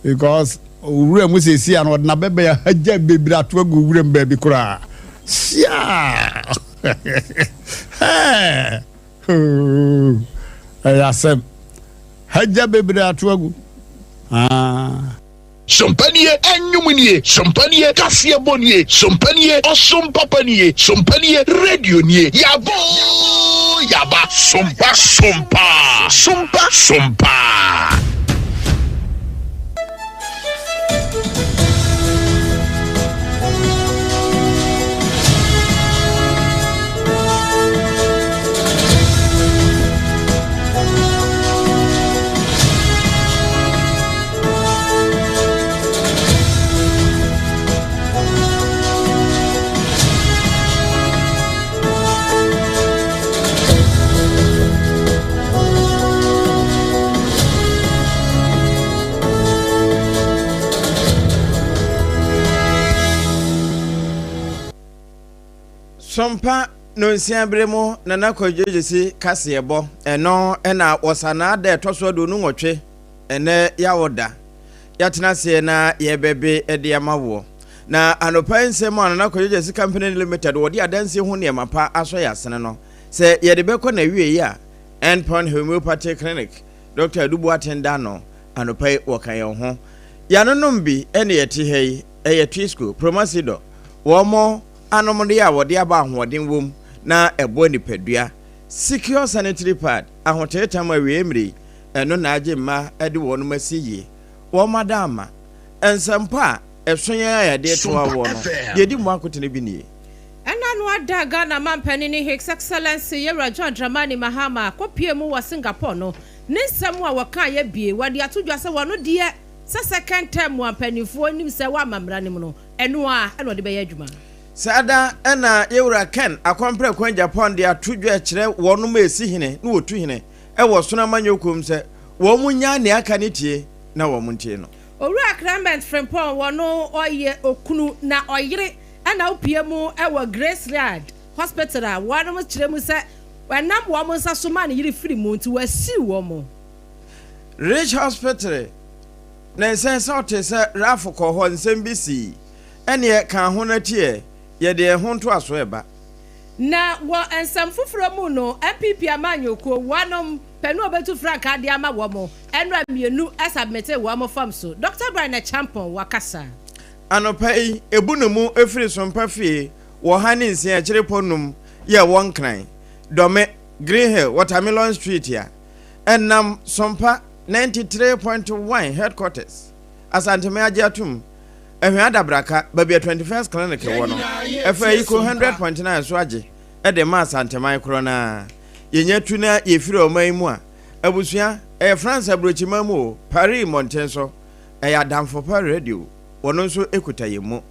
Because owura mu sɛsi a no ɔde n'abɛbɛn ahagya bebree ato agu wura mu baabi koraa. Siaa! Hɛɛ! Ɛyɛ asɛm. Hagya bebree ato agu. Ah. Sompa nie, ɛnwom nie, sompa nie, kaseɛbɔ nie, sompa nie, ɔsom papa nie, sompa nie, radio nie, yabɔ oo yaba, sompa sompa, sompa sompa. Sompa nonsia bere mu Nana Kwadwo Gyasi kaseɛbɔ, ɛno na wɔsanaa da ɛtɔ so 28 Ɛnnɛ Yawoda, yɛatena aseɛ na yɛrebɛbe de ama woɔ. Na anɔpa yi nsɛm a Nana Kwadwo Gyasi Company Limited wɔde adansie ho nneɛma pa asɔ yɛn asene no, sɛ yɛde bɛkɔ n'awieeɛ a, End Point Homeopathy Clinic, Dɔkta Adu Boateng da ano, anɔpa yi wɔka yɛn ho. Yɛanonom bi ne yɛte ha yi, ɛyɛ Twisco, Promasidor, wɔn anomdeɛ a wɔde aba ahoɔden wom na ɛboa nipadua, Secure Sanitary Pad, ahoteetam awieeɛ mmerɛ yi, Ɛno na agye mma de wɔnom asi yie. Wɔn ada ama. Nsɛmpɔ a ɛso yɛn a yɛde reto awoɔ no, deɛ ɛdi mu akotene bi nie. Ɛna no ada Ghana manpanini His Excellency Yewura John Dramani Mahama kɔpuee mu wɔ Singapore no, ne nsɛm a wɔkaeɛ bie, wɔde ato dwa sɛ wɔno deɛ sɛ second term a mpaninfoɔ nim sɛ wɔama mmara no mu no, ɛno ara na ɔde bɛyɛ adwuma. Saa da na Yewura Ken Akɔmprɛko Agyapong de ato dwa kyerɛ wɔnom a ɛsi hene ne wɔtu hene wɔ ɔsono amanyɔ kuo mu sɛ wɔn nnyae nea aka no tie na wɔn ntie no. Owura Clement Frimpong wɔ no ɔyɛ okunu na ɔyere na opue mu wɔ Grace Yard Hospital a wɔnom kyerɛ mu sɛ ɛnam wɔn nsa so maa ne yere firi mu nti wɔasiw wɔn. Ridge Hospital na nsɛn sɛ ɔtee sɛ Ralph kɔɔ hɔ nsɛm bi sii ɛneɛ kaa ho na tiɛ yɛde ɛho ntoasoɔ ɛba. Na wɔ nsɛm foforɔ mu no, NPP amanyɔkuo, wɔnom pɛ ne wɔbɛtu frankaa de ama wɔn, ɛnora mmienu submitee wɔn fam so. Dɔkta Brian Acheampong wakasa. Anɔpa yi, ebu no mu firi Sompa fie wɔ ha ne nsia akyirepɔ num yɛ wɔ Nkran, Dɔme, Green Hill, Watermelon Street a ɛnam Sompa 93.1 Headquarters, Asanteme agye atom. Ɛhwɛ Adabraka, baabi a 21st Clinic wɔ no, ɛfa Iko 100.9 so agye de ma Asanteman korɔ no ara. Yɛnya tu na yɛfiri ɔman yi mu a, abusua, ɛyɛ France aburokyiman mu o, Paris mmɔnten so, ɛyɛ Adamfo Pa Radio, wɔno nso kuta yɛn mu.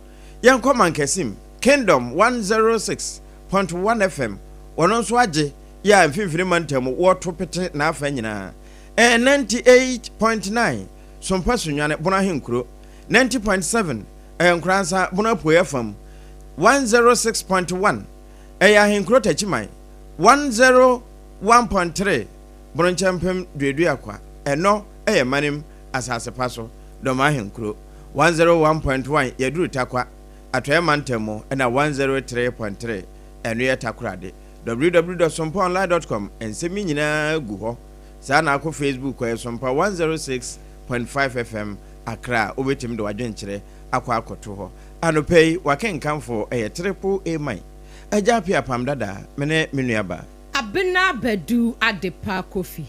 Yɛnkɔ Mankasim, Kingdom 106.1 FM, wɔno nso agye yɛ a Mfimfini Mantam wɔto pete n'afa nyinaa. Ɛyɛ 98.9, Sompa Sunyani, Bono Ahenkuro. 90.7 ɛyɛ Nkoransa Bono Apueɛ fam, 106.1 ɛyɛ Ahenkuro Takyiman, 101.3 Bono Nkyɛmpem Duaduakwa, ɛnɔ ɛyɛ Manim asase pa so, Dɔm Ahenkuro, 101.1 Yɛduru Tarkwa, Atɔeɛ Mantam mu ɛna 103.3 ɛno yɛ Takoradi. www.sompaonline.com Nsɛm yi nyinaa gu hɔ. Saa na akɔ Facebook kɔ yɛ Sompa 106.5 FM Accra a wobɛtumi de w'adwenkyerɛ akɔ akɔto hɔ. Anɔpa yi w'akenkanfoɔ yɛ Triple A Man, Agya Appiah Apam Dada, me ne me nua baa. Abena Badu Adepa Kofi.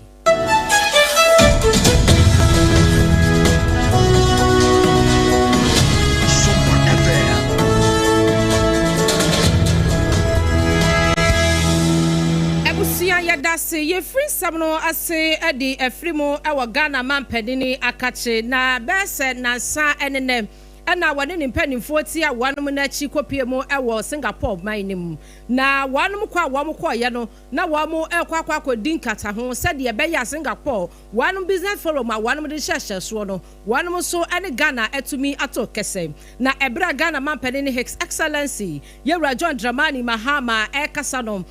Sompa FM. Abusua yɛdase yɛfiri nsɛm no ase de afiri mu wɔ Ghana manpanini akakye na bɛyɛ sɛ nansa ne nɛ na wɔne ne mpaninfoɔ tia wɔnom no akyi kɔpie mu wɔ Singapore man no mu na wɔnom kɔ a wɔn kɔɔyɛ no na wɔn rekɔ akɔ akɔdi nkataho sɛdeɛ ɛbɛyɛ a Singapore wɔnom business forum a wɔnom de hyɛhyɛ soɔ no wɔnom nso ne Ghana atumi ato kɛsɛ na ɛberɛ a Ghana manpanini His Excellency Yɛwura John Dramani Mahama ɛrekasa no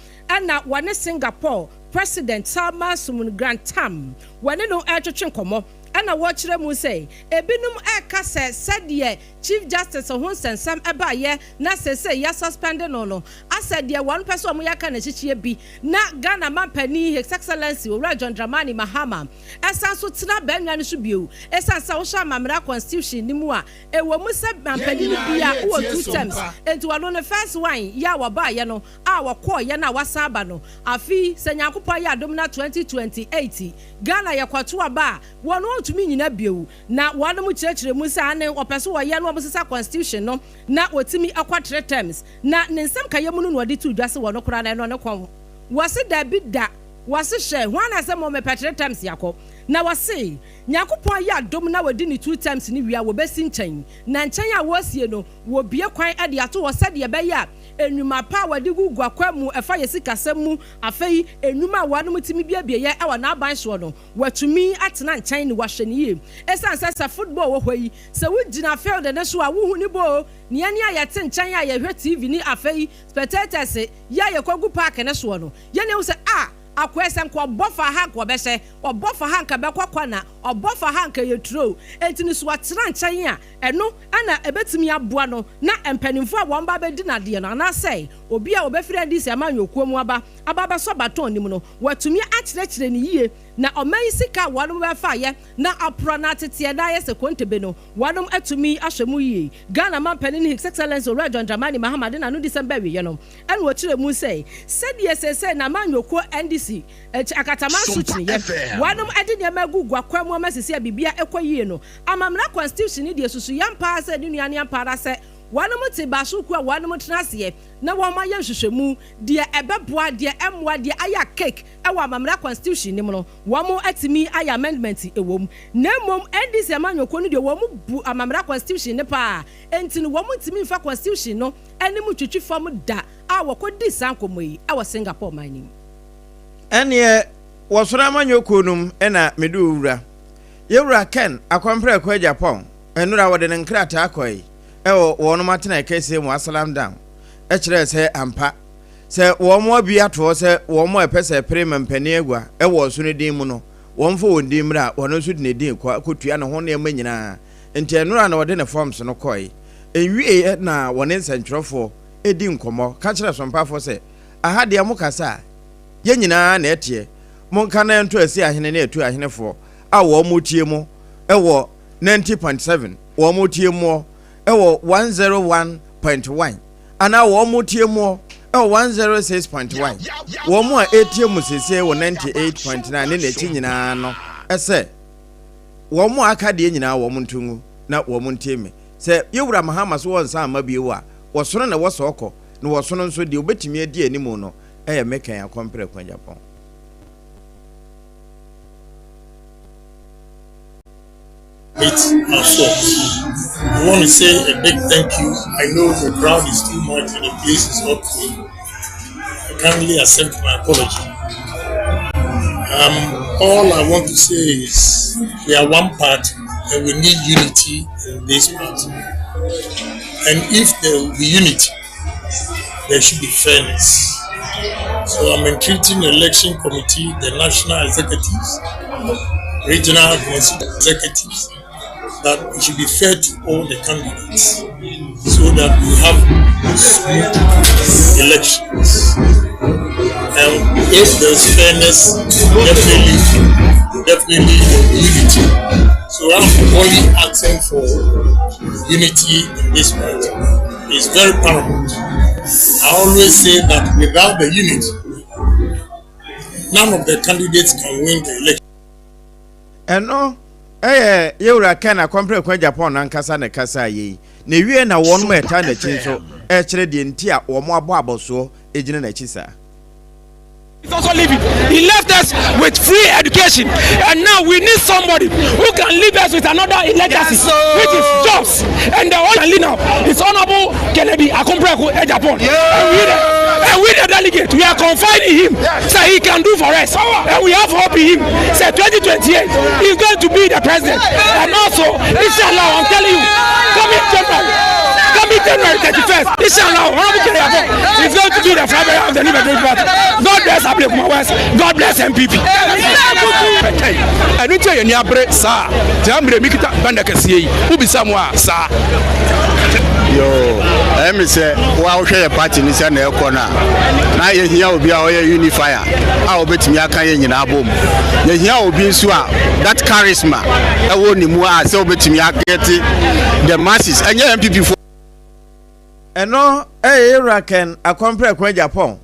na wɔne Singapore President Tharman Shanmugaratnam wɔne no retwetwe nkɔmmɔ. Ɛna wɔkyerɛ mu sɛ ebinom ɛka sɛ sɛdeɛ Chief Justice ho nsɛnsɛm ɛbaayɛ na sese yɛasuspend no, asɛ deɛ wɔn pɛ sɛ wɔn yɛaka n'akyikyie bi na Ghana mampanin, His Excellency Owura John Dramani Mahama, ɛsan so tena bɛnwa no so bio, ɛsan sɛ wohyɛ amammerɛ constitution no mu a ɛwɔ mu sɛ mampanin bi a wowɔ two terms. Nti wɔno no first one yɛ a wɔbaayɛ no a wɔkɔɔyɛ no a wasan aba no, afei sɛ Nyankopɔn yɛ adom na 2028 Ghana yɛkɔto aba a, wɔn wɔntumi nyina bio. Na wɔn kyerɛkyerɛ mu sɛ ane wɔpɛ so wɔyɛ no, wɔn sesa constitution no na wɔtumi akɔ three terms. Na ne nsɛm kayɛ mu no na wɔde to dwa sɛ wɔn koraa na ɛno ne kɔn wɔse dabi da, wɔse hyɛ wɔn na sɛ mo mepɛ three terms yakɔ. Na wɔse Nyankopɔn yɛ adom na wɔdi ne two terms ne wia, wɔbɛsi nkyɛn, na nkyɛn a wɔresie no, wɔbie kwan de ato hɔ sɛdeɛ ɛbɛyɛ a nnwuma pa a wɔde gu guakwa mu ɛfa yɛ sikasɛm mu, afei nnwuma a wɔnom tumi biebieyɛ ɛwɔ n'aban soɔ no, wɔatumi atena nkyɛn ne wɔahyɛ ne yie. Ɛsiane sɛ football wɔ hɔ yi, sɛ wogyina field ne so a, wohu ne bo nea ne a yɛte nkyɛn a yɛhwɛ TV ne afei spectators yɛ a yɛkɔgu park ne soɔ no, yɛne hu sɛ a akɔɛ sɛ nka ɔbɔ fa ha nka ɔbɛhyɛ, ɔbɔ fa ha nka bɛkɔ kwana, ɔbɔ fa ha nka yɛ turo. Enti no so wɔatena nkyɛn a, ɛno ɛna ɛbɛtumi aboa no na mpanimfoɔ a wɔn ba bɛdi n'adeɛ no anaasɛ obi a wɔbɛfiri NDC amanyɔkuo mu aba bɛsɔ baton nim no, wɔatumi akyerɛkyerɛ ne yie na ɔman yi sika a wɔn bɛfa yɛ na aporɔ na ateteɛ na ayɛ sɛ kontebe no, wɔn atumi ahyɛ mu yie. Ghana mampanin, His Excellence Owura John Dramani Mahama, de n'ano December wieɛ no, ɛna wɔkyerɛ mu sɛ sɛdeɛ sɛsɛ na amanyɔkuo NDC akatama so kyiniiɛ wɔnom de nneɛma agu guakwa mu ama sisi a biribia ɛkɔ yie no, amammerɛ constitution no deɛ susu yɛn paa sɛ ne nua ne ampa ara sɛ wɔnom te baaso kuo a wɔnom tena aseɛ na wɔn ayɛ nhwehwɛmu deɛ ɛbɛboa, deɛ ɛmmoa, deɛ ayɛ cake ɛwɔ amammerɛ constitution no mu no, wɔn atumi ayɛ amendment ɛwɔ mu. Na mmom NDC amanyɔkuo no deɛ, wɔn bu amammerɛ constitution no paa, nti no wɔn ntumi nfa constitution no anim twitwi fam da a wɔkɔdi saa nkɔmmɔ yi ɛwɔ Singapore man nim. Ɛneɛ wɔsoro amanyɔkuo no mu ɛna mede owura yɛwura Ken Akɔmprɛko Agyapong ɛnora wɔde ne nkrataa kɔe ɛwɔ wɔnom atena kɛseɛ mu Asalam Down, ɛkyerɛ sɛ ampa sɛ wɔn abi atoɔ sɛ wɔn a ɛpɛ sɛ ɛpere mampanin agua ɛwɔ ɔso no din mu no, wɔn fa wɔn din mmerɛ a wɔn nso de ne din kɔ akɔtua ne ho nneɛma nyinaa. Nti ɛnora na wɔde ne forms no kɔe. Nwie na wɔne nsɛntwerɛfoɔ ɛdi nkɔmmɔ ka kyerɛ sompafoɔ sɛ aha deɛ mo kasa a yɛn nyinaa na ɛteɛ, monka na ɛnto asi ahene ne atu ahenefoɔ a wɔn mo tie mo ɛwɔ 90.7, wɔn mo tie moɔ ɛwɔ 101.1 anaa wɔn mo tie moɔ ɛwɔ 106.1, wɔn mo a ɛtie mo sese wɔ 98.9 ne n'akyi nyinaa no, ɛsɛ wɔn mo a aka deɛ nyinaa wɔn nto ngu na wɔn ntie me sɛ yɛwura Mahama so wɔn nsa ama bio a wɔsono na wɔsɔ ɔkɔ na wɔsono nso deɛ obɛtumi adi anim no ɛyɛ mekɛn Akɔmprɛko Agyapong. Meet ourselves. I want to say a big thank you. I know the crowd is too much and the place is not clean. I kindly accept my apology. All I want to say is we are one party and we need unity in this party. And if there will be unity, there should be fairness. So I'm entreating the election committee, the national executives, regional executives, that it should be fair to all the candidates so that we have smooth elections. And if there's fairness, definitely, definitely there will be unity. So I'm only asking for unity in this party. It's very paramount. I always say that without the unity, none of the candidates can win the election. Ɛno ɛyɛ yɛwura Ken Akɔmprɛko Agyapong nankasa ne kasa yei na ewie na wɔn mu ɛta n'akyi nso ɛkyerɛ deɛ nti a wɔn abɔ abɔsoɔ egyina n'akyi saa. He's also leaving. He left us with free education. And now we need somebody who can leave us with another legacy, yes, which is jobs. And the only leader now is Honorable Kennedy Akompreko Agyapong. And we the delegate, we are confiding in him. Yes. So he can do for us. And we have hope in him. Say 2028, he's going to be the president. And also, inshallah, I'm telling you, coming January, coming January 31st, inshallah, Honorable Ken Agyapong is going to be the flag bearer of the New Patriotic Party. God bless Ablekuma West. God bless NPP. Ɛno nti a yɛn ani abere saa gyina mmerɛ mi kita banda kɛseɛ yi wobisa mu a saa. Yoo, ɛyɛ me sɛ wo a wohwɛ yɛ party no sɛ na ɛkɔ no a, na yɛhia obi a ɔyɛ unifier a wɔbɛtumi aka yɛn nyinaa bom. Yɛhia obi nso a that charisma ɛwɔ ne mu a sɛ wobɛtumi aget the masses, ɛnyɛ NPP fo. Ɛno ɛyɛ Yɛwura Ken Akɔmprɛko Agyapong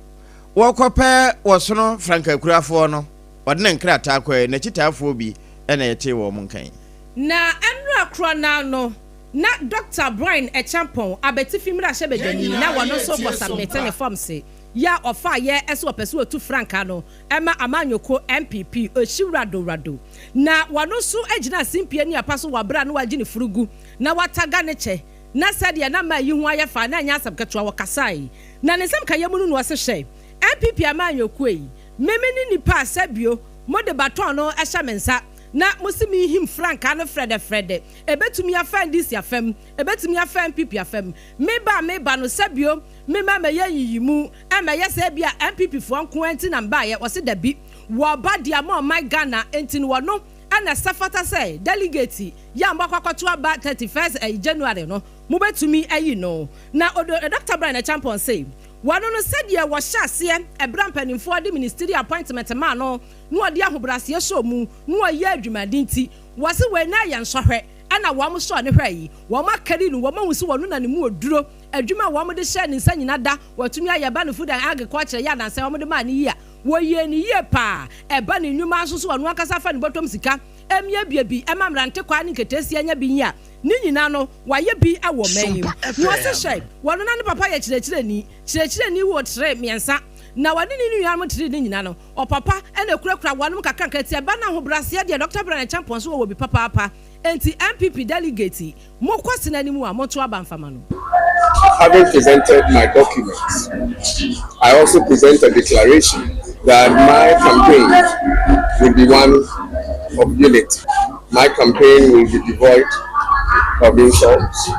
wɔkɔpɛ wɔsono frankakurafoɔ no, ɔde ne nkrataa kɔɛ n'akyitaafoɔ bi ɛna ɛtee wɔn nkan. Na ɛnura korɔ naa no na Dr Bryan Acheampong, Abetifi mmarahyɛbadwani, na wɔno nso kɔ submit ne form se yɛ a ɔfa yɛ ɛsɛ ɔpɛ sɛ otu frankaa no ɛma amanyɔkuo NPP Ohyiwura Dowrado, na wɔno nso gyina simpie ne apa so wɔ abere a na wagye ne furugu na wataga ne kyɛ na sɛdeɛ na maa yi ho ayɛ fa na ɛnyɛ asɛm ketewa. Wɔkasae na ne nsɛm kayɛ mu no na ɔse, hwɛ, NPP amanyɔkuo yi, meme ne nipa a sɛbio mode baton no ɛhyɛ me nsa na mosi mi him frankaa no frɛdɛfrɛdɛ, ebetumi afa NDC afam, ebetumi afa NPP afam. Meba meba no, sɛbio mema mɛyɛ yiyimu ɛmɛyɛ sɛ ebi a NPP foɔ nko nti na mbaayɛ. Wɔsi dabi, wɔba di ama ɔman Ghana nti no, wɔno ɛna ɛsɛ fata sɛ delegate yɛ a mo akɔ akɔto aba 31st ɛyi January no, mobɛtumi ayi no. Na odo Dr Bryan Acheampong se wɔno no, sɛdeɛ wɔhyɛ aseɛ ɛberɛ mpanimfoɔ de ministerial appointment maa no na wɔde ahobrɛaseɛ hyɛ mu na wɔyɛ adwumaden nti, wɔse wɔn na yɛ nsɔhwɛ ɛna wɔn sɔɔ ne hwɛ yi, wɔn akari no, wɔn ahu sɛ wɔn na ne mu oduro. Adwuma a wɔn de hyɛ ne nsa nyina da wɔtumi ayɛ ba ne food and agriculture yɛ anansɛ wɔn de maa ne yie a wɔyɛ ne yie paa. Ɛba ne nnwuma nso so, ɔno ankasa fa ne bɔtɔm sika emiebie bi ɛma mmerante kwaa ne nketeesia nya bi yi a ne nyinaa no wayɛ bi wɔ mman yi mu. Na wɔse hyɛ wɔn na ne papa yɛ kyerɛkyerɛni, kyerɛkyerɛni wɔ tere mmiɛnsa na wɔne ne nuanom tere ne nyinaa no, ɔpapa ɛna ekurakura wɔn kakra ti. Ɛba na ahobrɛaseɛ deɛ, Dr Bryan Acheampong nso wɔ bi papaapa. Nti NPP delegate, mokɔ sena anim a moto aba mfama no. Having presented my documents, I also present a declaration that my campaign will be one of unity. My campaign will be devoid of insults.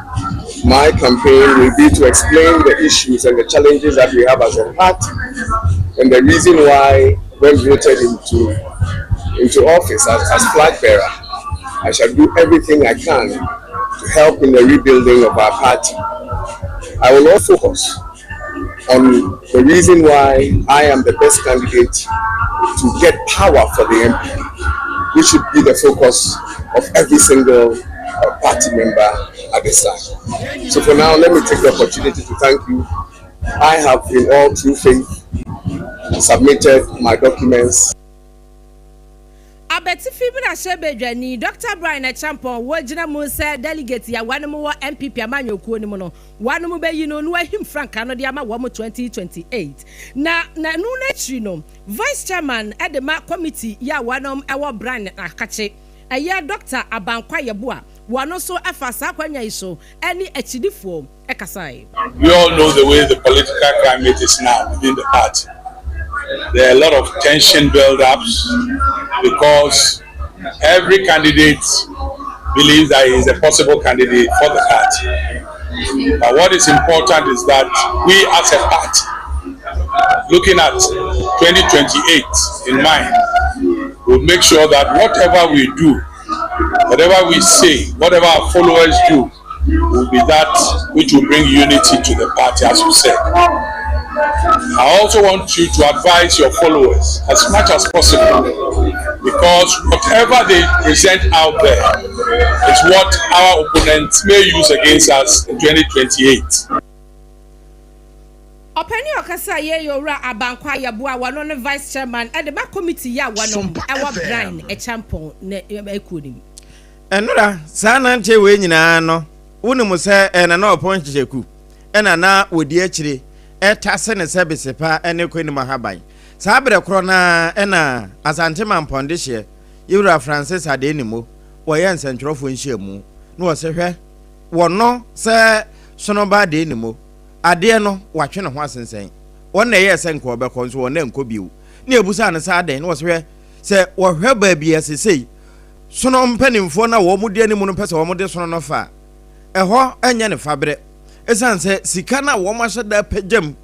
My campaign will be to explain the issues and the challenges that we have as a party and the reason why, when voted into office as flag bearer, I shall do everything I can to help in the rebuilding of our party. I will also focus on the reason why I am the best candidate to get power for the NPP, which should be the focus of every single party member at this time. So for now, let me take the opportunity to thank you. I have, in all true faith, submitted my documents. Abetifi mmarahyɛbadwani Dr Bryan Acheampong wɔgyina mu sɛ delegate a wɔnom wɔ NPP amanyɔkuo no mu no, wɔnom bɛyi no na wahim frankaa no de ama wɔn 2028. Na ɛno n'akyiri no, vice chairman de ma committee yi a wɔnom wɔ Bryan akakye, ɛyɛ Dr Abankwa Yɛboa, wɔn nso afa saa akonnwa yi so ne akyidifoɔ ɛkasae. We all know the way the political climate is now within the party. There are a lot of tension build-ups because every candidate believes that he is a possible candidate for the party. But what is important is that we as a party, looking at 2028 in mind, will make sure that whatever we do, whatever we say, whatever our followers do, will be that which will bring unity to the party, as you said. I also want you to advise your followers as much as possible because whatever they present out there is what our opponents may use against us in 2028. Ɔpɛni ɔkasa yɛ yɛ Owura Abankwa Yɛboa, wɔno ne vice chairman ɛde ba committee yi a wɔnom ɛwɔ Bryan Acheampong ne ekuo nim. Ɛnora saa nante wei nyinaa no, wonim sɛ ɛna na Oppong Kyekyeku ɛna na wɔdi akyire ɛtase ne sɛ besepa ɛne kɔ anim ahaban. Saa berɛ korɔ naa ɛna Asante Mampɔnde hyeɛ Yɛwura Francis Addai-Nimoh wɔyɛ nsɛntwerɛfoɔ nhyiamu na wɔsɛ hwɛ wɔno sɛ Sonoba Addai-Nimoh adeɛ no watwe ne ho asensɛn. Wɔn na ɛyɛɛ sɛ nka ɔbɛkɔ nso wɔn na nkɔ bio ne ebusa no sɛ adɛn, na wɔsɛ hwɛ sɛ wɔhwɛ baabi a sesei sono mpanimfoɔ na wɔn di anim no pɛ sɛ wɔn de sono no fa ɛhɔ ɛnyɛ ne fabrɛ. Esiane sɛ sika no a wɔahyɛ da apagya mu,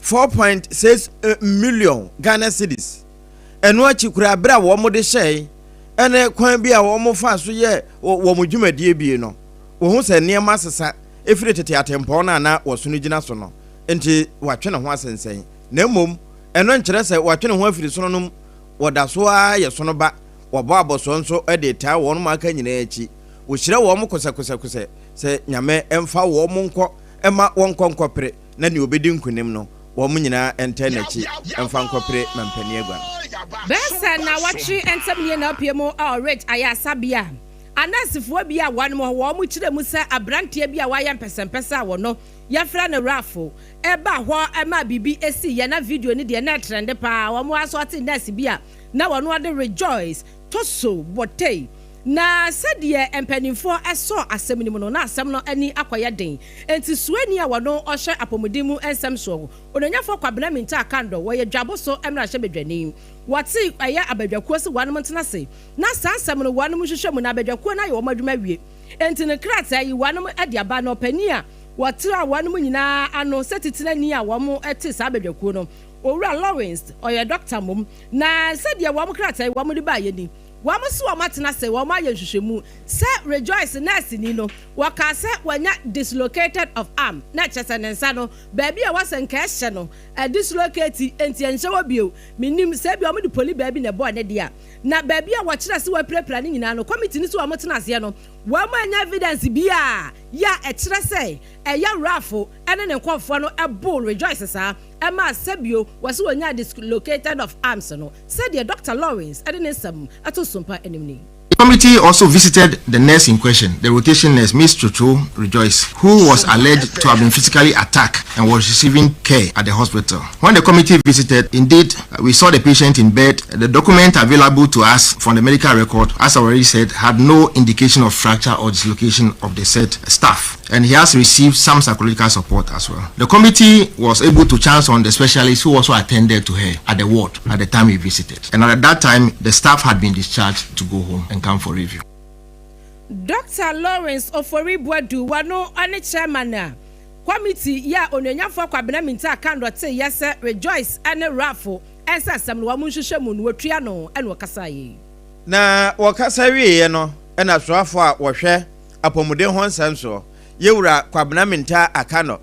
4.6 million Ghana cedis, ɛno akyi koraa bere a wɔde hyɛe ne kwan bi a wɔfaa so yɛɛ wɔn dwumadie bi no, wɔhu sɛ nneɛma asesa ɛfiri tete atempɔn no a na wɔsono gyina so no, nti wɔatwe ne ho asensɛn. Na mmom, ɛno nkyerɛ sɛ wɔatwe ne ho afiri sono no mu, wɔda so ara yɛ sono ba, wɔbɔ abɔsoɔ nso de taa wɔn a aka nyinaa akyi. Wɔhyira wɔn kosɛkosɛkosɛ sɛ Nyame mfa wɔn nkɔ mma wɔnkɔ nkɔpere na nea ɔbɛdi nkonim no, wɔn nyinaa ntɛ n'akyi mfa nkɔpere mampanin agua no. Bɛyɛ sɛ nnawɔtwe ntam nie na apue mu wɔ Ridge Ayaresabea a anɛɛsefoɔ bi a wɔnom hɔ wɔn kyerɛ mu sɛ abranteɛ bi a wayɛ mpɛsɛmpɛsɛ a wɔno yɛfrɛ no Ralph baa hɔ maa biribi siiɛ na video no deɛ na ɛtrɛnde paa wɔn asɔɔte nɛɛse bi a na wɔno ɔde Rejoice Toso Bortey Na sɛdeɛ mpanimfoɔ sɔɔ asɛm no mu no, na asɛm no ani akɔyɛ den. Enti suani a wɔno ɔhwɛ apɔmuden mu nsɛm soɔ, Ononyafoɔ Kwabena Mintah Kandor, wɔyɛ Dwabo so mmarahyɛbadwani. Wɔte ɛyɛ abadwakuo se wɔnom ntena ase na saa nsɛm no wɔnom nhwehwɛ mu na abadwakuo no ayɛ wɔn adwuma awie. Enti no krataa yi wɔnom de aba na ɔpanin a wɔtra wɔnom nyinaa ano sɛ titenani a wɔn te saa abadwakuo no, Owura Lawrence, ɔyɛ dɔkta mmom. Na sɛdeɛ wɔn krataa yi wɔn de baeɛ ni. Wɔn nso wɔatena ase, wɔayɛ nhwehwɛmu sɛ Rejoice nɛɛseni no, wɔkaa sɛ wanya dislocated of arm, na kyerɛ sɛ ne nsa no, baabi a ɛwɔ sɛ nka ɛhyɛ no, adislocate, enti ɛnhyɛ hɔ bio. Mennim, sɛ ebia wɔde poli baabi na ɛbɔɔ ne deɛ a. Na baabi a wɔkyerɛ sɛ wɔapirapira no nyinaa no, kɔmiti no sɛ wɔtena aseɛ no, wɔannya evidence biara yɛ a ɛkyerɛ sɛ ɛyɛ Ralph ne ne nkurɔfoɔ no boo Rejoice saa. Ɛmaa sɛbio wɔse wɔnyaa dislocated of arms no, sɛdeɛ Dɔkta Lawrence de ne nsɛm to Sompa anim ni. The committee also visited the nurse in question, the rotation nurse, Ms. Chocho Rejoice, who was alleged to have been physically attacked and was receiving care at the hospital. When the committee visited, indeed, we saw the patient in bed. The document available to us from the medical record, as I already said, had no indication of fracture or dislocation of the said staff and he has received some psychological support as well. The committee was able to chance on the specialist who also attended to her at the ward at the time we visited. And at that time, the staff had been discharged to go home and come for review. Dɔkta Lawrence Ofori Boadu, wɔno ne chairman a kɔmiti yi a Onuonyanfoɔ Kwabena Mintah Kandor teeɛ sɛ Rejoice ne Ralph nsa asɛm no wɔn nhwehwɛ mu no wɔtua no na ɔkasaeɛ yi. Na wɔkasa wieeɛ no na soafoɔ a wɔhwɛ apɔmuden ho nsɛm soɔ, Yewura Kwabena Mintah Akanor,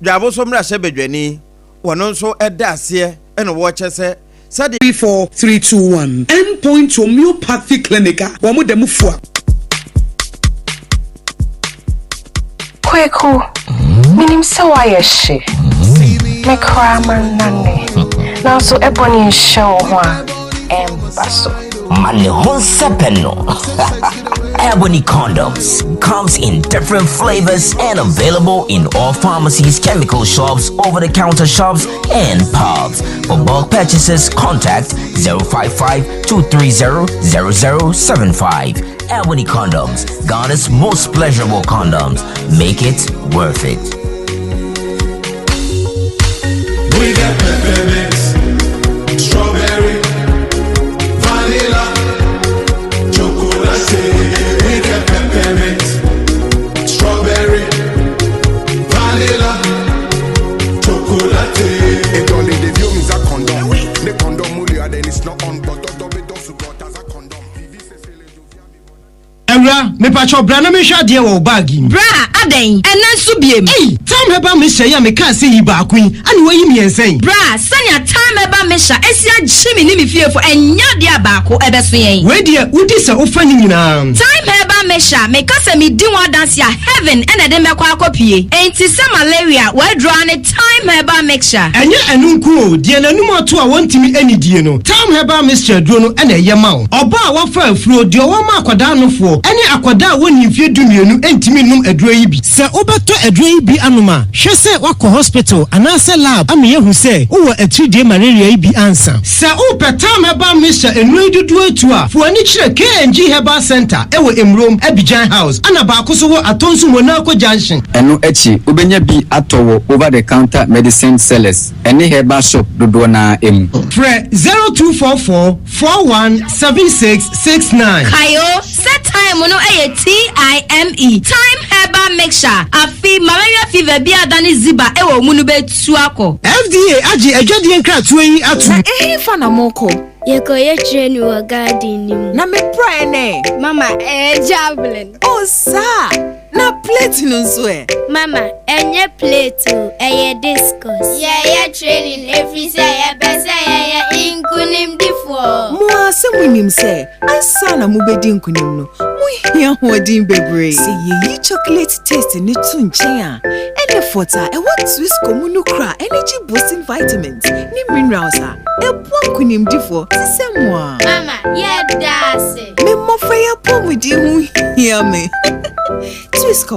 Dwaboso mmarahyɛbadwani, wɔno nso da aseɛ na wɔkyɛ sɛ sɛdeɛ. 3 4 3 2 1 End Point Homeopathy Clinic a wɔn da mu fua. Kweku, menim sɛ woayɛ hye. Me koraa mannane. Nanso ɛbɔne nhyɛ wo ho a, ɛmba so. Ma ne ho nsɛpɛ no. Ebony condoms comes in different flavors and available in all pharmacies, chemical shops, over-the-counter shops, and pubs. For bulk purchases, contact 055 230 0075. Ebony condoms, Ghana's most pleasurable condoms. Make it worth it. We got peppermint, strawberry, vanilla, chocolate. We got peppermint, strawberry, vanilla, chocolate. Etɔli ɖeviwo mi za kɔndɔm. Ne kɔndɔm mu lia then it's not on but tɔtɔ be dɔ sugbɔ ta za kɔndɔm. Vivi sese le dovia mi bɔ. Awura, mepakyɛw bra na menhwɛ adeɛ wɔ wo bag yi mu. Bra, adɛn? Ɛnnɛ nso biem? Ei, Thyme Herbal Mixture yi a mekaa sɛ yi baako yi, ana woayi mmiɛnsa yi? Bra, sɛnea Thyme Herbal Mixture asi agye me ne me fiefo, ɛnyɛ adeɛ a baako ɛbɛso yɛn. Wei deɛ, wodi sɛ wofa ne nyinaa. Thyme Herbal Mixture, meka sɛ medi ho adanse a, heaven na ɛde mɛkɔ akɔpue. Enti sɛ malaria, w'aduro ara ne Thyme Herbal Mixture. Ɛnyɛ ɛno nko o, deɛ n'anum ato a wɔntumi nnidie no, Thyme Herbal Mixture aduro no na ɛyɛ ma wo. Ɔbaa a wafa afuro, deɛ ɔwɔ ma akwadaa nofoɔ, ne akwadaa a wɔnnii mfeɛ dumienu ntumi nnom aduro yi bi. Sɛ wobɛtɔ aduro yi bi anom a, hwɛ sɛ woakɔ hospital anaasɛ lab ama yɛahu sɛ wowɔ atiridie malaria yi bi ansa. Sɛ wopɛ Thyme Herbal Mixture nnuro yi dodoɔ atu a, fa w'ani kyerɛ KNG Herbal Centre wɔ Emurom, Abidjan House, ɛna baako nso wɔ Atonsu Monaco Junction. Ɛno akyi, wobɛnya bi atɔ wɔ over-the-counter medicine sellers ne herbal shop dodoɔ no ara mu. Frɛ 0244 41 76 69. Kae o, sɛ thyme no yɛ. Ɛyɛ TIME, Thyme Herbal Mixture. Afe, malaria fever bi a adane ziba wɔ wo mu no bɛtu akɔ. FDA agye adwadie nkratoɔ yi atom. Na ɛhefa na morekɔ? Yɛkɔyɛ training wɔ garden no mu. Na me praeɛ no ɛ? Mama, ɛyɛ javelin. Oh, saa! Na plate no nso ɛ? Mama, ɛnyɛ plate o, ɛyɛ discus. Yɛyɛ training ɛfiri sɛ yɛpɛ sɛ yɛyɛ nkonimdifoɔ. Mo ara sɛ monim sɛ ansa na mobɛdi nkonim no, mohia ahoɔden bebree. Sɛ yɛyi chocolate taste no to nkyɛn a, Enefort a ɛwɔ Twisco mu no kura energy boosting vitamins ne minerals a ɛboa nkonimdifoɔ te sɛ mo ara. Mama, yɛda ase. Me mmɔfra yi apɔwmuden ho hia me. Twisco,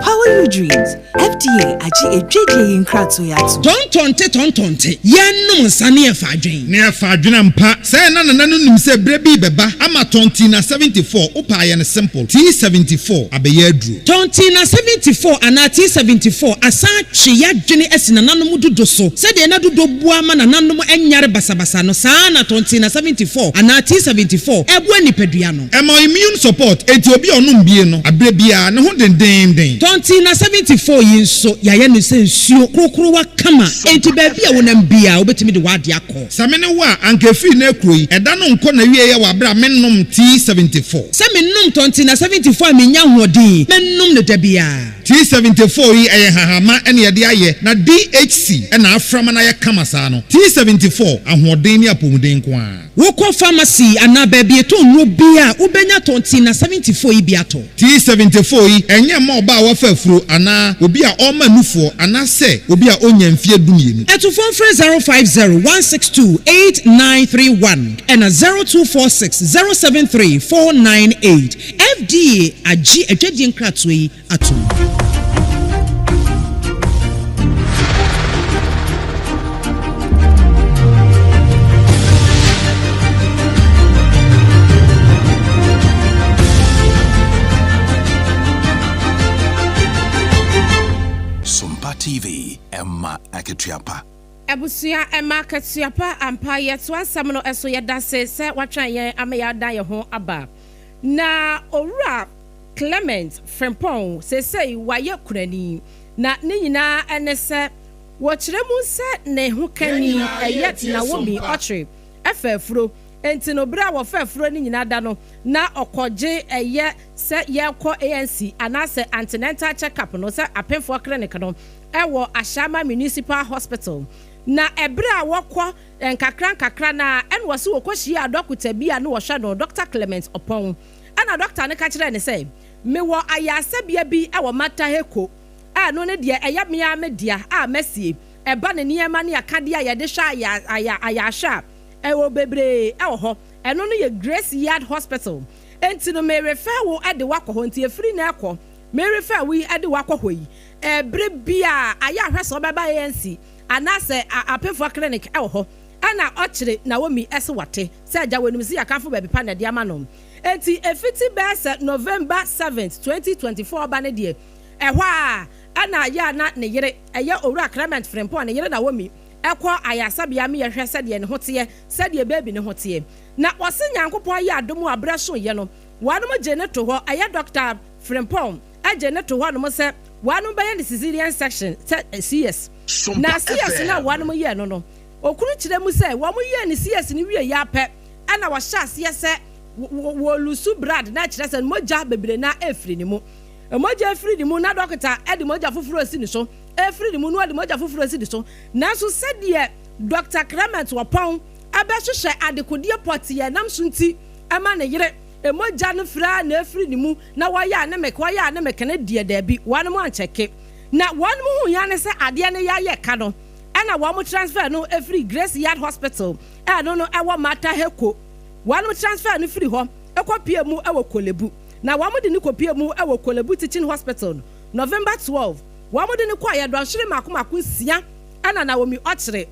power your dreams. FDA agye adwadie yi nkratoɔ yi atom. Tɔntɔnte tɔntɔnte, yɛnnom nsa ne yɛfa adwen. Ne yɛfa adwen ampa. Sɛɛ na nana no nim sɛ berɛ bi rebɛba ama Tɔntina 74, wopɛ a yɛ no simple, T74 abɛyɛ aduro. Tɔntina 74 anaa T74 asan atwe y'adwene asi nananom dudo so. Sɛdeɛ na dudo boa ma nananom nyare basabasa no, saa ara na Tɔntina 74 anaa T74 boa nipadua no. Ɛma wo immune support, enti obi a ɔnom bie no, aberɛ biara, ne ho dendeenden. Tɔntina 74 yi nso, yɛayɛ no sɛ nsuo korokorowa kama, enti baabi a wonam biara, wobɛtumi de w'adeɛ akɔ. Sɛ me ne wo a, anka ɛfiri nnɛ rekuro yi, ɛda no nkɔ n'awieɛ wɔ aberɛ a mennom T74. Sɛ menom Tɔntina 74 a mennya ahoɔden, mɛnom no da biara. T74 yi ɛyɛ nhahamma na yɛde ayɛ na DHC na afra ma no ayɛ kama saa no. T74, ahoɔden ne apɔmuden nko ara. Wokɔ pharmacy anaa baabi yɛtɔn nnuro biara a, wobɛnya Tɔntina 74 yi bi atɔ. T74 yi, ɛnyɛ mma ɔbaa a wafa afuro anaa obi a ɔrema nufoɔ anaasɛ obi a ɔnnya mfeɛ dumienu. Atufoɔ mfrɛ 050 162 8931 ɛna 0246 073 498. FDA agye adwadie nkratoɔ yi atom. Sompa TV, ɛma akatua pa. Abusua ɛma akatua pa ampa yɛtoa nsɛm no so yɛdase sɛ watwɛn yɛn ama yɛadan yɛn ho aba na owura Clement Frimpong seesei wayɛ kunani, na ne nyinaa ne sɛ wɔkyerɛ mu sɛ ne hokani ɛyɛ Naomi Ɔkyere fa afuro. Enti no berɛ a wɔfa afuro no nyinaa da no na ɔkɔgye ɛyɛ sɛ yɛrekɔ ANC anaasɛ antenatal check up no sɛ apemfoɔ clinic no wɔ Ashaiman Municipal Hospital. Na ɛberɛ a wɔkɔ nkakra nkakra no ara ɛna wɔse wɔkɔhyiaa dɔkota bi a na wɔhwɛ no, Dɔkta Clement Ɔpɔn. Ɛnna dɔkta no ka kyerɛɛ no sɛ, Mewɔ ayaresabea bi wɔ Mataheko a ɛno ne deɛ ɛyɛ me ara me dea a masie. Ɛba ne nneɛma ne akadeɛ a yɛde hwɛ ayarehwɛ a, ɛwɔ bebree wɔ hɔ. Ɛno no yɛ Grace Yard Hospital. Enti no merefɛ wo de wo akɔ hɔ. Enti ɛfiri nnɛ rekɔ, merefɛ wo yi de wo akɔ hɔ yi, bere biara ayɛ ahwɛ sɛ wobɛba ANC anaasɛ Apemfoɔ Clinic wɔ hɔ. Ɛnna ɔkyere Naomi se wate sɛ agya wɔ nim sɛ yɛakamfo baabi pa na ɛde ama no. Enti efiti bɛyɛ sɛ November seventh, 2024 reba no deɛ, ɛhɔ ara na yɛ a na ne yere, ɛyɛ Owura Clement Frimpong, ne yere Naomi, kɔ ayaresabea ma yɛhwɛ sɛdeɛ ne ho teɛ, sɛdeɛ baby no ho teɛ. Na wɔse Nyankopɔn ayɛ adom a berɛ soeɛ no, wɔnom gyee no to hɔ, ɛyɛ Dɔkta Frimpong gyee no to hɔnom sɛ wɔnom bɛyɛ no Caesarean section, sɛ CS. Na CS no a wɔnom yɛɛ no no, okunu kyerɛ mu sɛ wɔn yɛɛ no CS no wieeɛ ara pɛ, ɛna wɔhyɛ aseɛ sɛ wɔlusu brad na kyerɛ sɛ mogya bebree na ɛfiri ne mu. Mogya ɛfiri ne mu na dɔkta de mogya foforɔ resi ne so, ɛfiri ne mu na ɔde mogya foforɔ resi ne so. Nanso sɛdeɛ Dɔkta Clement Ɔpɔn bɛhwehwɛ adekodeɛ pɔtee a ɛnam so nti ɛma ne yere mogya no firi ara na ɛfiri ne mu na wɔyɛ anemic, wɔyɛ anemic no deɛ daabi, wɔnom ankyɛke. Na wɔnom huiɛ ara ne sɛ adeɛ no yɛayɛ ka no ɛna wɔn transfer no firi Grace Yard Hospital a ɛno no ɛwɔ Mataheko. Wɔnom transfer no firi hɔ kɔ pue mu wɔ Korlebu. Na wɔn de no kɔ pue mu wɔ Korlebu Teaching Hospital no November 12. Wɔn de no kɔeɛ dɔnhwere mako mako nsia ɛna Naomi Ɔkyere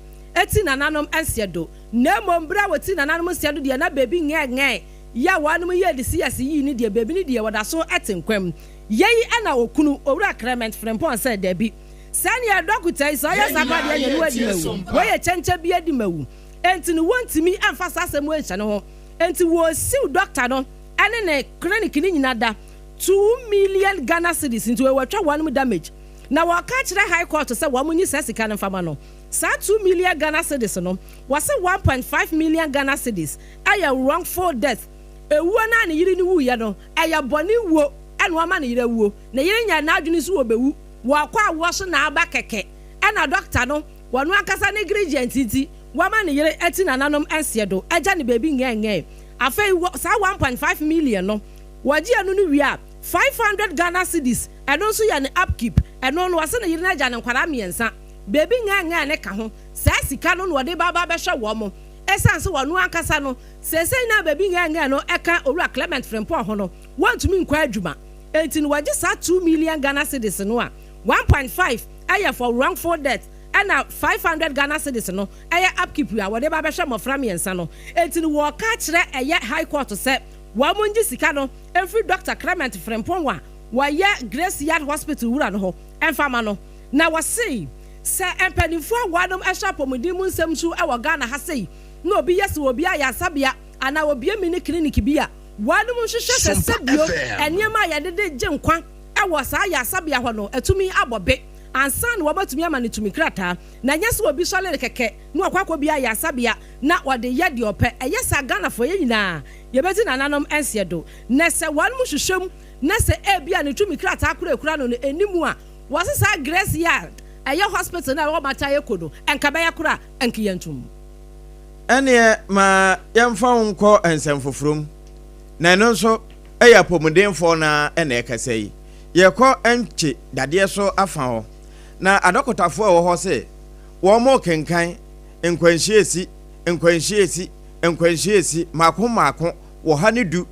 ti nananom nseɛ do. Na mmom berɛ a wɔti nananom nseɛ do deɛ na bebi ngɛɛngɛɛ yɛ a wɔnom yɛɛ de CS yii no deɛ bebi no deɛ wɔdaso te nkwa mu. Yei ɛna okunu, Owura Clement Frimpong sɛ dabi. Sɛdeɛ dɔkota yi sɛ ɔyɛ saa koraa deɛ ɛneɛ ne wadi mawu. Wei yɛ kyɛnkyɛ bi adi mawu. Enti no wontumi mfa saa asɛm wei nhyɛ ne ho. Enti wɔsiw dɔkta no ne ne clinic no nyina da. 2 million Ghana cedis nti wɔatwa wɔn damage na wɔka kyerɛ High Court sɛ wɔn nyi saa sika no mfama no. Saa 2 million Ghana cedis no, wɔsɛ 1.5 million Ghana cedis ɛyɛ wrongful death, ewuo naa ne yere no wuyɛ no ɛyɛ bɔne wuo ɛna wɔama ne yere wuo. Ne yere nya n'adwene so wɔ bɛwu wɔkɔ awoɔ so na aba kɛkɛ, ɛna dɔkta no wɔn ankasa ne negligence nti wɔama ne yere ati nananom nseɛ do agya ne beebi ngɛngɛn. Afei saa 1.5 million no, wɔgye ɛno no wie a, 500 Ghana cedis ɛno nso yɛ ne upkeep. Ɛno no, wɔsɛ ne yere no agya ne nkwadaa mmiɛnsa beebi ngɛngɛn ne ka ho. Saa sika no na wɔde ba aba bɛhwɛ wɔn mo, ɛsan sɛ wɔn ankasa no sɛsɛn na beebi ngɛngɛn no ɛka Owura Clement Frimpong ho no, wɔntumi nkɔ adwuma. Eti no wɔgye saa 2 million Ghana cedis no a, 1.5 ɛyɛ for wrongful death, ɛna 500 Ghana cedis no ɛyɛ upkeep a wɔde ba bɛhwɛ mmɔfra mmiɛnsa no. Eti no wɔka kyerɛ ɛyɛ High Court sɛ wɔn mo ngye sika no efiri Dr Clement Frimpong a wɔyɛ Grace Yard Hospital wura no hɔ ɛnfama no. Na wɔse sɛ mpanimfoɔ a wɔanom ɛhyɛ apɔmuden mu nsɛm so ɛwɔ Ghana ha sei na obi yɛ sɛ obi ayɛ asabea anaa obi emi clinic bi a, wɔanom nhwehwɛ sɛ sɛbio nneɛma a yɛde de gye nkwa ɛwɔ saa ayɛ asabea hɔ no atumi abɔ be ansa na wɔbɛtumi ama no tumi krataa, na nyɛ sɛ obi sɔre kɛkɛ na wakɔ akɔ bi ayɛ asabea na wɔde yɛ deɛ ɔpɛ. Ɛyɛ saa, Ghanafoɔ yɛ nyinaa yɛbɛti nananom nseɛ do. Na sɛ wɔn mo hwehwɛ mu na sɛ ebi a ne tumi krataa kora ekura no anim a wɔse saa Grace Yard ɛyɛ hospital na ɛwɔ Mata Eko no, ɛnka bɛyɛ kora ɛnka yɛn ntum. Ɛneɛ ma yɛmfa wo nkɔ nsɛm foforɔ mu, na ɛno nso ɛyɛ apɔmudenfoɔ na ɛna ɛkasa yi. Yɛkɔ nkye dadeɛ so afa hɔ na adɔkotafoɔ a ɛwɔ hɔ sɛ wɔn mo kenkan nkwanhyia esi, nkwanhyia esi, nkwanhyia esi mmaako mmaako wɔ ha ne du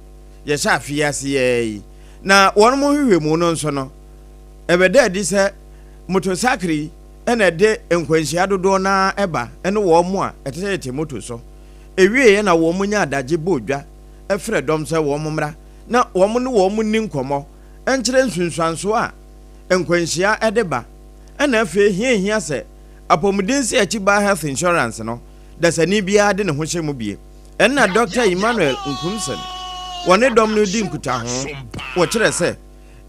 yɛhyɛ afe ase yɛɛ yi, na wɔn mo hwehwɛ mu no nso no, ɛbɛda adi sɛ motorcycle yi ɛna ɛde nkwanhyia dodoɔ naa ɛba, ɛne wɔn mo a ɛte sɛ yɛte moto so. Ewie yɛ na wɔn mo nya adagye bɔ odwa ɛfrɛ dɔm sɛ wɔn mo mmra na wɔn ne wɔn mo ni nkɔmɔ nkyerɛ nsunsuansoɔ a nkwanhyia ɛde ba, ɛna afei hia hia sɛ apɔmuden sɛ akyi baa health insurance no dasani biara de ne ho hyɛ mu bie. Ɛnna Dr Emmanuel Nkumsen wɔne dɔm no di nkutaho, wɔkyerɛ sɛ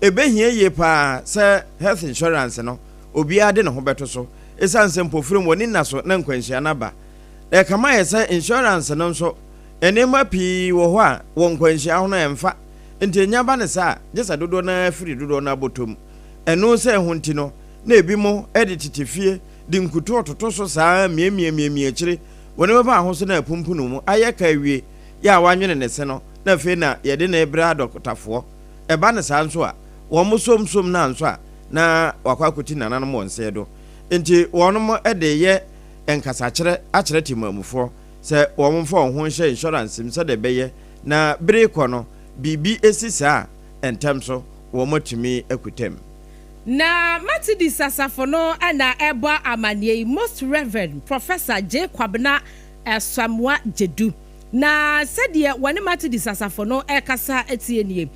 ebehia yie paa sɛ health insurance no obiara de ne ho bɛto so, ɛsiane sɛ mpofirim wɔ ne nna so na nkwanhyia no aba. Ɛkama yɛ sɛ insurance no nso, nneɛma pii wɔ hɔ a wɔ nkwanhyia ho no ɛmfa nti enya ba ne saa, gye sɛ dodoɔ no ara firi dodoɔ no abɔtɔ ɛno sɛ ɛho nti no na ebi mo de tete fie de nkuto toto so saa miamiamiamia akyire wɔne bɛba ahoso na apumpunu mu ayɛ ka awie yɛ a wanwene ne se no, na afei na yɛde ne brɛ adɔkotafoɔ. Ɛba ne saa nso a, wɔn mo somsom no anso a na wakɔ akɔti nananom wɔn nseɛ do. Nti wɔn de yɛ nkasakyerɛ akyerɛ temamufoɔ sɛ wɔn mfa wɔn ho nhyɛ insurance mu sɛdeɛ ɛbɛyɛ na bere kɔ no biribi esi saa a, ntɛm so wɔn atumi akutam. Na Methodist asafo no na ɛbɔ amanneɛ yi. Most Reverend Professor J Kwabena Asamoah Gyedu na sɛdeɛ wɔne Methodist asafo no ɛkasa tie nie.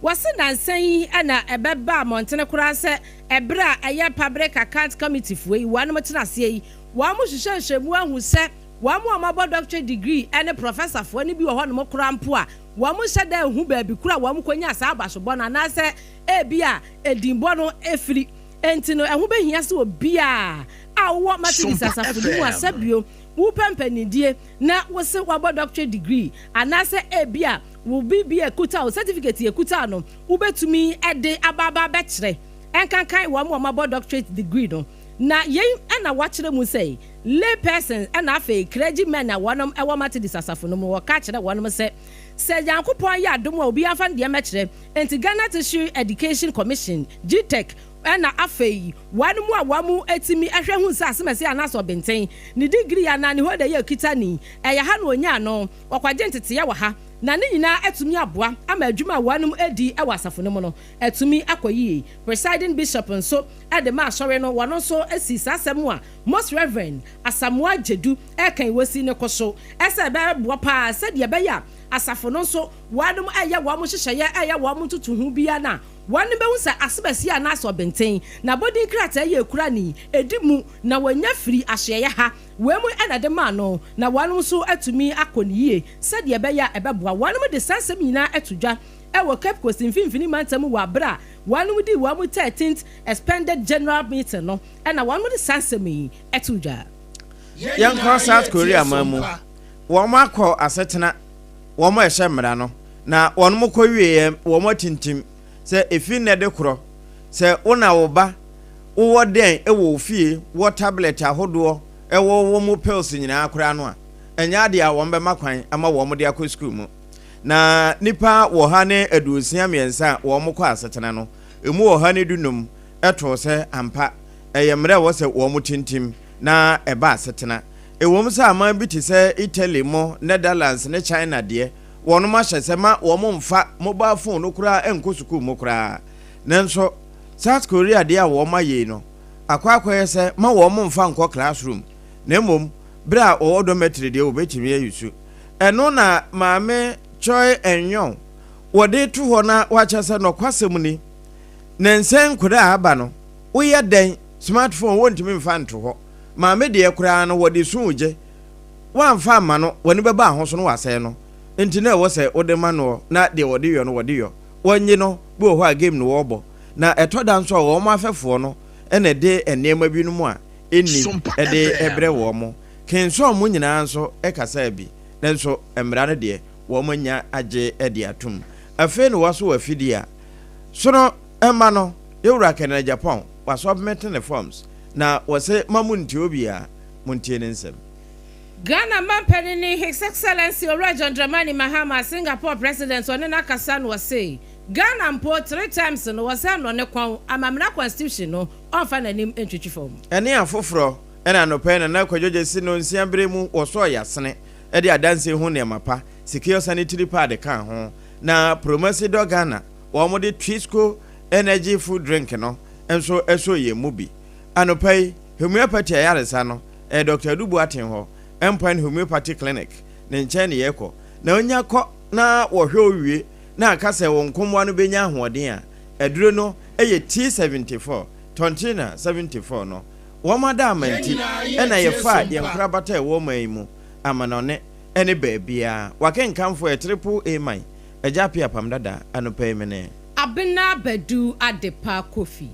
Wɔse nansa yi na ɛbɛba mmɔntene koraa sɛ ɛberɛ a ɛyɛ Public Account Committee foɔ yi wɔnom tena aseɛ yi, wɔn hyehyɛ nhwɛmu ahu sɛ wɔn a wɔabɔ doctorate degree ne professorfoɔ no bi wɔ hɔnom koraa mpo a wɔn nhyɛ da nhu baabi koro a wɔn kɔnya saa abasobɔ no anaasɛ ebi a edinbɔ no efiri. Enti no ɛho bɛhia sɛ obiara a wowɔ Methodist asafo no mu a sɛbio wopɛ mpanindie na wose wabɔ doctorate degree anaasɛ ebi a wo biribi a ekuta wo certificate ekuta no, wobɛtumi de aba aba abɛkyerɛ nkankan wɔn a wɔabɔ doctorate degree no. Na yɛn ɛna wakyerɛ mu sɛ lay persons ɛna afei clergymen a wɔnom ɛwɔ Methodist asafo no mu, wɔka kyerɛ wɔnom sɛ sɛ Nyankopɔn yɛ adom a, obi afa no deɛ mɛkyerɛ. Nti Ghana Tertiary Education Commission, GTEC, ɛna afei wɔn mu a wɔn mu etimi ɛhwɛ hu sɛ asɛmɛsɛ anaasɛ ɔbɛnten ne degree anaa ne hɔ de yɛ kita ni ɛyɛ ha na onyaa no wɔkwagye nteteɛ wɔ ha na ne nyinaa atumi aboa ama adwuma a wɔnom adi wɔ asafo no mu no atumi akɔ yie. Presiding bishop nso ɛde ma asɔre no, wɔn nso asi saa asɛm a Most Reverend Asamoah Gyedu ɛkan wɔsi ne kɔ so ɛsɛ ɛbɛboa paa sɛdeɛ ɛbɛyɛ a asafo no nso wɔnom ɛyɛ wɔn hyehyɛeɛ, ɛyɛ wɔn ntotoho bia na wɔn bɛhu sɛ asebɛsi anaasɛ ɔbɛnten na abɔdin krataa yɛ ekura ni edi mu na wɔnya firi ahyeɛyɛ ha wei mu ɛna de maa no na wɔn nso atumi akɔ ne yie sɛdeɛ ɛbɛyɛ a ɛbɛboa wɔn de saa nsɛm nyinaa ato dwa. wɔ Cape Coast Mfimfini Mantam mu wɔ aber a wɔnom dii wɔn 13th Expanded General Meeting no na wɔnom de saa nsɛm yi too dwa. Yɛnkɔ South Korea man mu. Wɔn akɔ asetena, wɔn ɛhyɛ mmara no, na wɔn kɔ wieɛ wɔn atintim sɛ efi nnɛ de korɔ, sɛ wo na wo ba wowɔ dɛn wɔ wo fie, wɔ tablet ahodoɔ, wɔ wo mu pills nyinaa koraa no a, ɛnyɛ adeɛ a wɔn bɛma kwan ama wɔn de akɔ sukuu mu. Na nnipa 163 a wɔn kɔ asetena no, emu 115 too sɛ ampa ɛyɛ mmara a ɛwɔ sɛ wɔn tintim na ɛba asetena. Ɛwom sɛ aman bi te sɛ Italy mo, Netherlands ne China deɛ, wɔnom ahyɛ sɛ ma wɔn mfa mobile phone no koraa nkɔ sukuu mu koraa. Nanso South Korea deɛ a wɔn ayɛ yi no, akɔ akɔyɛ sɛ ma wɔn mfa nkɔ classroom na mmom bere a wɔwɔ dormitory deɛ wɔbɛtumi ayi su. Ɛno na Maame Choi Eun-yong wɔde to hɔ na wakyerɛ sɛ nɔkwasɛm ni, nnansa nkwadaa a aba no, woyɛ dɛn smartphone wontumi mfa nto hɔ. Maame deɛ koraa no wɔde su gye, woamfa amma no w'ani bɛba ho so na wasɛe no. Nti na ɛwɔ sɛ wode ma noɔ na deɛ wɔde yɔ no wɔde yɔ. Wɔnnye no, bi wɔ hɔ a game no wɔbɔ. Na ɛtɔ da nso a wɔn afɛfoɔ no na ɛde nneɛma binom a ɛnni de brɛ wɔn. Kensɔn mo nyinaa nso kasaa bi, nanso mmara no deɛ wɔn anya agye de atom. Afei na wɔaso afidie a sono mma no, Yɛwura Kenneth Agyapong wasubmit ne forms na wɔse ma montie obiara, montie ne nsɛm. Ghana manpanin His Excellency Owura John Dramani Mahama, Singapore President ɔne no akasa na ɔse Ghana mpo three times no wɔsɛ nnɔ ne kɔn amamena constitution no ɔmfa n'anim ntwitwi fam. Ɛne afoforɔ ɛna anɔpa yi Nana Kwadwo Gyasi nnɔnsia berɛ mu wɔsɔɔ yasene de adansie ho nneɛma pa, secure sanitary pad kaa ho, na Promasidor Ghana wɔn de Twisco Energy food drink no nso sɔɔ yɛn mu bi. Anɔpa yi Homeopathy ayaresa no ɛyɛ Doctor Adu Boateng hɔ, Endpoint Homeopathy Clinic, ne nkyɛn na yɛkɔ. Na onya kɔ na wɔhwɛ wo wie na aka sɛ wo nkommoa no bɛnya ahoɔden a, aduro no yɛ T74, Tontina 74 no. Wɔn adaama nti na yɛfaa yɛn nkorabata a ɛwɔ ɔman yi mu, amanɔne ne baabiara. W'akenkanfoɔ yɛ Triple A man, Agya Appiah Apam Dada, anɔpa yi mene. Abena Badu Adepa Kofi.